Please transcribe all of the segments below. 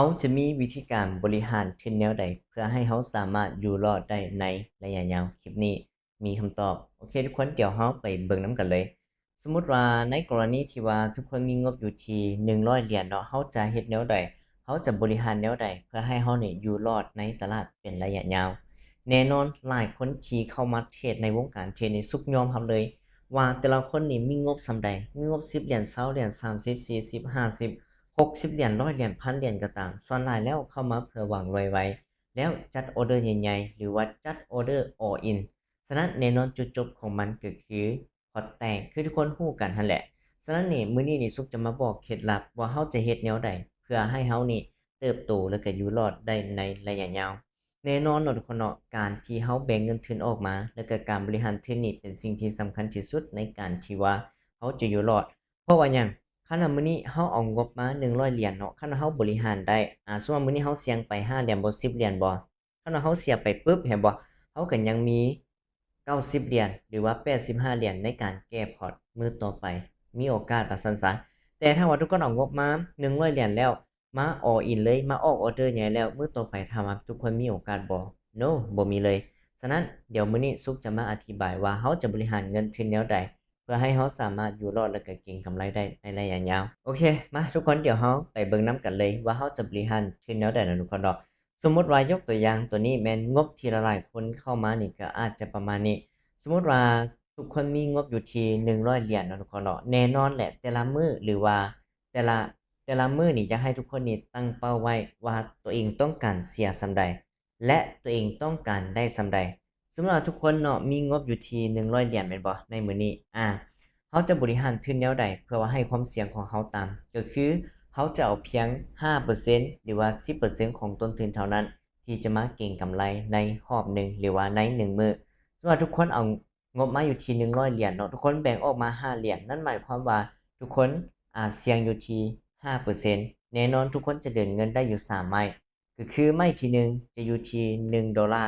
ເຮົາຈະມີວິທີການບໍລິຫານທຶນແນວໃດ ເພື່ອໃຫ້ເຮົາສາມາດຢູ່ລອດໄດ້ໃນໄລຍະຍາວ? ຄລິບນີ້ມີຄຳຕອບ. ໂອເຄທຸກຄົນ, ດຽວເຮົາໄປເບິ່ງນຳກັນເລີຍ. ສົມມຸດວ່າໃນກໍລະນີທີ່ວ່າທຸກຄົນມີງົບຢູ່ທີ່ໜຶ່ງຮ້ອຍຫຼຽນເນາະ, ເຮົາຈະເຮັດແນວໃດ? ເຮົາຈະບໍລິຫານແນວໃດ ເພື່ອໃຫ້ເຮົານີ້ຢູ່ລອດໃນຕະຫຼາດເປັນໄລຍະຍາວ? ແນ່ນອນຫຼາຍຄົນທີ່ເຂົ້າມາເທຣດໃນວົງການເທຣດນີ້ ສຸກຍອມຮັບເລີຍວ່າແຕ່ລະຄົນນີ້ມີງົບສ່ຳໃດ, ມີງົບສິບຫຼຽນ, ຊາວຫຼຽນ, ສາມສິບ, ສີ່ສິບ, ຫ້າສິບ, ຫົກສິບຫຼຽນ, ຮ້ອຍຫຼຽນ, ພັນຫຼຽນກໍຕາມ, ສ່ວນຫຼາຍແລ້ວເຂົ້າມາເພື່ອຫວັງລວຍໄວ ແລ້ວຈັດອອເດີໃຫຍ່ໆ ຫຼືວ່າຈັດອອເດີ all in. ສະນັ້ນແນ່ນອນຈຸດຈົບຂອງມັນກໍຄືພອດແຕກ ຄືທຸກຄົນຮູ້ກັນຫັ້ນແຫຼະ. ສະນັ້ນນີ້ ມື້ນີ້ນີ້ສຸກຈະມາບອກເຄັດລັບວ່າເຮົາຈະເຮັດແນວໃດ ເພື່ອໃຫ້ເຮົານີ້ເຕີບໂຕ ແລ້ວກໍຢູ່ລອດໄດ້ໃນໄລຍະຍາວ. ແນ່ນອນເນາະທຸກຄົນເນາະ, ການທີ່ເຮົາແບ່ງເງິນທຶນອອກມາ ແລ້ວກໍການບໍລິຫານທຶນນີ້ເປັນສິ່ງທີ່ສຳຄັນທີ່ສຸດໃນການທີ່ວ່າເຮົາຈະຢູ່ລອດ. ເພາະວ່າຫຍັງ? ຄັນວ່າມື້ນີ້ເຮົາເອົາງົບມາໜຶ່ງຮ້ອຍຫຼຽນເນາະ, ຄັນວ່າເຮົາບໍລິຫານໄດ້ ອາ ສົມມຸດວ່າມື້ນີ້ເຮົາສ່ຽງໄປຫ້າຫຼຽນບໍ ສິບຫຼຽນບໍ, ຄັນວ່າເຮົາເສຍໄປປຶບ ເຫັນບໍ່? ເຮົາກໍຍັງມີເກົ້າສິບຫຼຽນ ຫຼືວ່າແປດສິບຫ້າຫຼຽນໃນການແກ້ພອດມື້ຕໍ່ໄປ, ມີໂອກາດວ່າຊັ້ນຊະ. ແຕ່ຖ້າວ່າທຸກຄົນເອົາງົບມາໜຶ່ງຮ້ອຍຫຼຽນແລ້ວ ມາ all in ເລີຍ, ມາອອກອອເດີໃຫຍ່ແລ້ວ, ມື້ຕໍ່ໄປຖາມວ່າທຸກຄົນມີໂອກາດບໍ່? No, ບໍ່ມີເລີຍ. ສະນັ້ນ ດຽວມື້ນີ້ສຸກຈະມາອະທິບາຍວ່າເຮົາຈະບໍລິຫານເງິນທຶນແນວໃດ ເພື່ອໃຫ້ເຮົາສາມາດຢູ່ລອດ ແລະ ກະເກັງກຳໄລໄດ້ໃນໄລຍະຍາວ. ໂອເຄ ມາທຸກຄົນ, ດຽວເຮົາໄປເບິ່ງນຳກັນເລີຍວ່າເຮົາຈະບໍລິຫານທຶນແນວໃດເນາະທຸກຄົນເນາະ. ສົມມຸດວ່າຍົກຕົວຢ່າງ ຕົວນີ້ແມ່ນງົບທີ່ຫຼາຍໆຄົນເຂົ້າມານີ້ ກໍອາດຈະປະມານນີ້. ສົມມຸດວ່າທຸກຄົນມີງົບຢູ່ທີ່ໜຶ່ງຮ້ອຍຫຼຽນເນາະທຸກຄົນເນາະ, ແນ່ນອນແຫຼະ ແຕ່ລະມື້ ຫຼືວ່າແຕ່ລະ ແຕ່ລະມື້ນີ້ ຢາກໃຫ້ທຸກຄົນນີ້ຕັ້ງເປົ້າໄວ້ວ່າຕົວເອງຕ້ອງການເສຍສ່ຳໃດ ແລະ ຕົວເອງຕ້ອງການໄດ້ສ່ຳໃດ. ສົມມຸດວ່າທຸກຄົນເນາະ ມີງົບຢູ່ທີ່ໜຶ່ງຮ້ອຍຫຼຽນແມ່ນບໍ່ ໃນມື້ນີ້? ອາ ເຮົາຈະບໍລິຫານທຶນແນວໃດ ເພື່ອວ່າໃຫ້ຄວາມສ່ຽງຂອງເຮົາຕ່ຳ? ກໍຄືເຮົາຈະເອົາພຽງຫ້າເປີເຊັນ ຫຼືວ່າສິບເປີເຊັນຂອງຕົ້ນທຶນເທົ່ານັ້ນ ທີ່ຈະມາເກັງກຳໄລໃນຮອບໜຶ່ງ ຫຼືວ່າໃນໜຶ່ງມື້. ສົມມຸດວ່າທຸກຄົນເອົາ ງົບມາຢູ່ທີ່ໜຶ່ງຮ້ອຍຫຼຽນເນາະ, ທຸກຄົນແບ່ງອອກມາຫ້າຫຼຽນ, ນັ້ນໝາຍຄວາມວ່າທຸກຄົນ ອາ ສ່ຽງຢູ່ທີ່ຫ້າເປີເຊັນ. ແນ່ນອນທຸກຄົນຈະເດີນເງິນໄດ້ຢູ່ສາມໄມ້, ກໍຄືໄມ້ທີໜຶ່ງຈະຢູ່ທີ່ໜຶ່ງໂດລາ,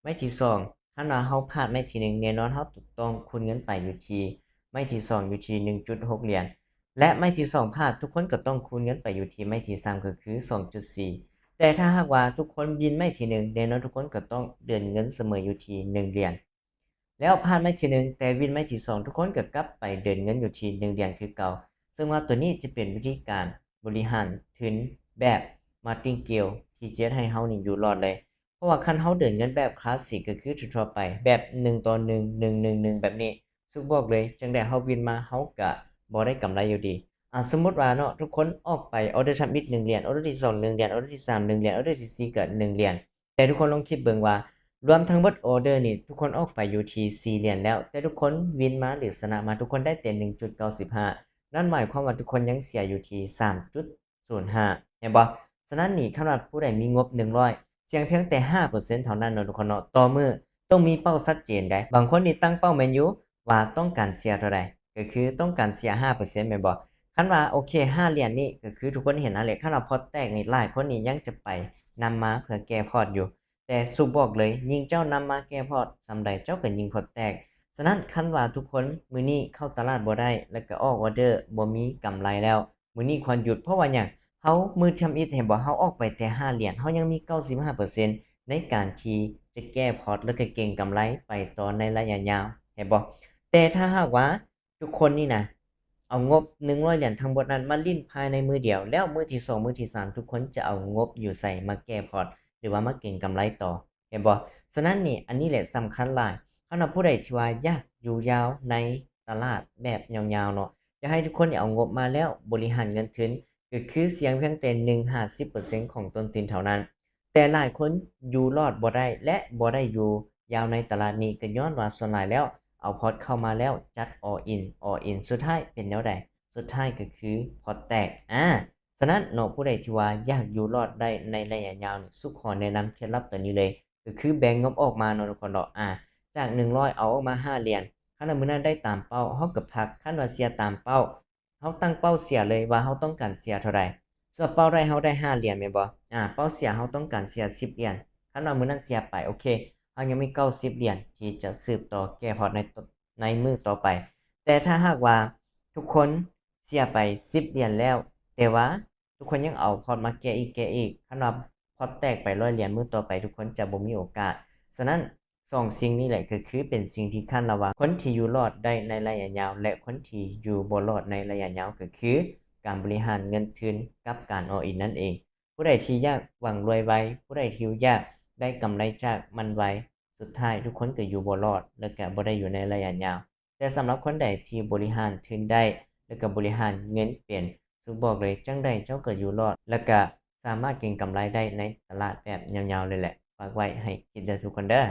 ໄມ້ທີສອງ ຄັນວ່າເຮົາພາດໄມ້ທີໜຶ່ງ ແນ່ນອນເຮົາຕ້ອງຄູນເງິນໄປຢູ່ທີ່ໄມ້ທີສອງຢູ່ທີ່ໜຶ່ງຈຸດຫົກຫຼຽນ, ແລະ ໄມ້ທີສອງພາດ ທຸກຄົນກໍຕ້ອງຄູນເງິນໄປຢູ່ທີ່ໄມ້ທີສາມ ກໍຄືສອງຈຸດສີ່. ແຕ່ຖ້າຫາກວ່າທຸກຄົນວິນໄມ້ທີໜຶ່ງ ແນ່ນອນທຸກຄົນກໍຕ້ອງເດີນເງິນສະເໝີຢູ່ທີ່ໜຶ່ງຫຼຽນ. ແລ້ວພາດໄມ້ທີໜຶ່ງ ແຕ່ວິນໄມ້ທີສອງ ທຸກຄົນກໍກັບໄປເດີນເງິນຢູ່ທີ່ໜຶ່ງຫຼຽນຄືເກົ່າ. ເຊິ່ງວ່າຕົວນີ້ຈະເປັນວິທີການບໍລິຫານທຶນແບບ Martingale ທີ່ຈະເຮັດໃຫ້ເຮົານີ້ຢູ່ລອດເລີຍ. ເພາະວ່າຄັນເຮົາເດີນເງິນແບບຄລາສສິກ ກໍຄືທົ່ວໆໄປ ແບບໜຶ່ງຕໍ່ໜຶ່ງ ໜຶ່ງໜຶ່ງໜຶ່ງ ແບບນີ້ ສຸກບອກເລີຍ ຈັ່ງໃດເຮົາວິນມາ ເຮົາກະບໍ່ໄດ້ກຳໄລຢູ່ດີ. ອາ ສົມມຸດວ່າເນາະ ທຸກຄົນອອກໄປ ອອເດີທຳອິດໜຶ່ງຫຼຽນ, ອອເດີທີສອງໜຶ່ງຫຼຽນ, ອອເດີທີສາມໜຶ່ງຫຼຽນ, ອອເດີທີສີ່ກໍໜຶ່ງຫຼຽນ. ແຕ່ທຸກຄົນລອງຄິດເບິ່ງວ່າ ລວມທັງເບິດອອເດີນີ້ ທຸກຄົນອອກໄປຢູ່ທີ່ສີ່ຫຼຽນແລ້ວ, ແຕ່ທຸກຄົນວິນມາ ຫຼື ຊະນະມາ ທຸກຄົນໄດ້ແຕ່ໜຶ່ງຈຸດເກົ້າສິບຫ້າ ນັ້ນໝາຍຄວາມວ່າທຸກຄົນຍັງເສຍຢູ່ທີ່ສາມຈຸດສູນຫ້າ ເຫັນບໍ່? ສະນັ້ນນີ້ ຄັນວ່າຜູ້ໃດມີງົບໜຶ່ງຮ້ອຍ ສ່ຽງພຽງແຕ່ຫ້າເປີເຊັນເທົ່ານັ້ນເນາະທຸກຄົນເນາະ ຕໍ່ມື້, ຕ້ອງມີເປົ້າຊັດເຈນໃດ໋. ບາງຄົນນີ້ຕັ້ງເປົ້າແມ່ນຢູ່ວ່າຕ້ອງການເສຍເທົ່າໃດ? ກໍຄືຕ້ອງການເສຍຫ້າເປີເຊັນແມ່ນບໍ່? ຄັນວ່າ ໂອເຄ ຫ້າຫຼຽນນີ້ ກໍຄືທຸກຄົນເຫັນຫັ້ນແຫຼະ, ຄັນວ່າພອດແຕກນີ້ ຫຼາຍຄົນນີ້ຍັງຈະໄປນຳມາເພື່ອແກ້ພອດຢູ່. ແຕ່ສຸບອກເລີຍ ຍິ່ງເຈົ້ານຳມາແກ້ພອດສ່ຳໃດ ເຈົ້າກໍຍິ່ງພອດແຕກ. ສະນັ້ນ ຄັນວ່າທຸກຄົນມື້ນີ້ເຂົ້າຕະຫຼາດບໍ່ໄດ້ ແລ້ວກໍອອກອອເດີ ບໍ່ມີກຳໄລແລ້ວ, ມື້ນີ້ຄວນຢຸດ. ເພາະວ່າຫຍັງ? ເຮົາມື້ທຳອິດ ເຫັນບໍ່? ເຮົາອອກໄປແຕ່ຫ້າຫຼຽນ ເຮົາຍັງມີເກົ້າສິບຫ້າເປີເຊັນໃນການທີ່ຈະແກ້ພອດ ແລ້ວກໍເກັງກຳໄລໄປຕໍ່ໃນໄລຍະຍາວ ເຫັນບໍ່? ແຕ່ຖ້າຫາກວ່າ ທຸກຄົນນີ້ນະ ເອົາງົບໜຶ່ງຮ້ອຍຫຼຽນທັງໝົດນັ້ນມາຫຼິ້ນພາຍໃນມື້ດຽວ, ແລ້ວມື້ທີສອງ ມື້ທີສາມ ທຸກຄົນຈະເອົາງົບຢູ່ໃສມາແກ້ພອດ ຫຼືວ່າມາເກັງກຳໄລຕໍ່ ເຫັນບໍ່? ສະນັ້ນນີ້ ອັນນີ້ແຫຼະສຳຄັນຫຼາຍ. ຄັນວ່າຜູ້ໃດທີ່ວ່າຢາກຢູ່ຍາວໃນຕະຫຼາດແບບຍາວໆເນາະ, ຢາກໃຫ້ທຸກຄົນເອົາງົບມາແລ້ວບໍລິຫານເງິນທຶນ, ກໍຄືສ່ຽງພຽງແຕ່ໜຶ່ງຫາສິບເປີເຊັນຂອງຕົ້ນທຶນເທົ່ານັ້ນ. ແຕ່ຫຼາຍຄົນຢູ່ລອດບໍ່ໄດ້ ແລະ ບໍ່ໄດ້ຢູ່ຍາວໃນຕະຫຼາດນີ້ ກໍຍ້ອນວ່າສ່ວນຫຼາຍແລ້ວເອົາພອດເຂົ້າມາແລ້ວຈັດ all in all in ສຸດທ້າຍເປັນແນວໃດ? ສຸດທ້າຍກໍຄືພອດແຕກ. ອາ ສະນັ້ນເນາະ ຜູ້ໃດທີ່ວ່າຢາກຢູ່ລອດໄດ້ໃນໄລຍະຍາວນີ້ ສຸກຂໍແນະນຳເຄັດລັບຕົວນີ້ເລີຍ ກໍຄືແບ່ງງົບອອກມາເນາະທຸກຄົນເນາະ. ອາ ຈາກໜຶ່ງຮ້ອຍເອົາອອກມາຫ້າຫຼຽນ, ຄັນວ່າມື້ນັ້ນໄດ້ຕາມເປົ້າ ເຮົາກໍພັກ, ຄັນວ່າເສຍຕາມເປົ້າ ເຮົາຕັ້ງເປົ້າເສຍເລີຍວ່າເຮົາຕ້ອງການເສຍເທົ່າໃດ. ສ່ວນເປົ້າໄດ້ ເຮົາໄດ້ຫ້າຫຼຽນແມ່ນບໍ່? ອາ ເປົ້າເສຍ ເຮົາຕ້ອງການເສຍສິບຫຼຽນ. ຄັນວ່າມື້ນັ້ນເສຍໄປ ໂອເຄ ເຮົາຍັງມີເກົ້າສິບຫຼຽນທີ່ຈະສືບຕໍ່ແກ້ພອດໃນ ໃນມື້ຕໍ່ໄປ. ແຕ່ຖ້າຫາກວ່າທຸກຄົນເສຍໄປສິບຫຼຽນແລ້ວ ແຕ່ວ່າ ທຸກຄົນຍັງເອົາພອດມາແກະອີກແກະອີກ ຄັນວ່າພອດແຕກໄປຮ້ອຍຫຼຽນ ມື້ຕໍ່ໄປທຸກຄົນຈະບໍ່ມີໂອກາດ. ສະນັ້ນ ສອງສິ່ງນີ້ແຫຼະກໍຄືເປັນສິ່ງທີ່ຄາດລະວັງ ຄົນທີ່ຢູ່ລອດໄດ້ໃນໄລຍະຍາວ ແລະ ຄົນທີ່ຢູ່ບໍ່ລອດໃນໄລຍະຍາວ ກໍຄືການບໍລິຫານເງິນທຶນກັບການ all in ນັ້ນເອງ. ຜູ້ໃດທີ່ຢາກຫວັງລວຍໄວ, ຜູ້ໃດທີ່ຢາກໄດ້ກຳໄລຈາກມັນໄວ, ສຸດທ້າຍທຸກຄົນກໍຢູ່ບໍ່ລອດ ແລະ ກໍບໍ່ໄດ້ຢູ່ໃນໄລຍະຍາວ. ແຕ່ສຳລັບຄົນໃດທີ່ບໍລິຫານທຶນໄດ້ ແລະ ກໍບໍລິຫານເງິນເປັນ, ສຸບອກເລີຍ ຈັ່ງໃດເຈົ້າກໍຢູ່ລອດ ແລະ ກໍສາມາດເກັງກຳໄລໄດ້ໃນຕະຫຼາດແບບຍາວໆເລີຍແຫຼະ. ຝາກໄວ້ໃຫ້ຄິດເດີທຸກຄົນເດີ.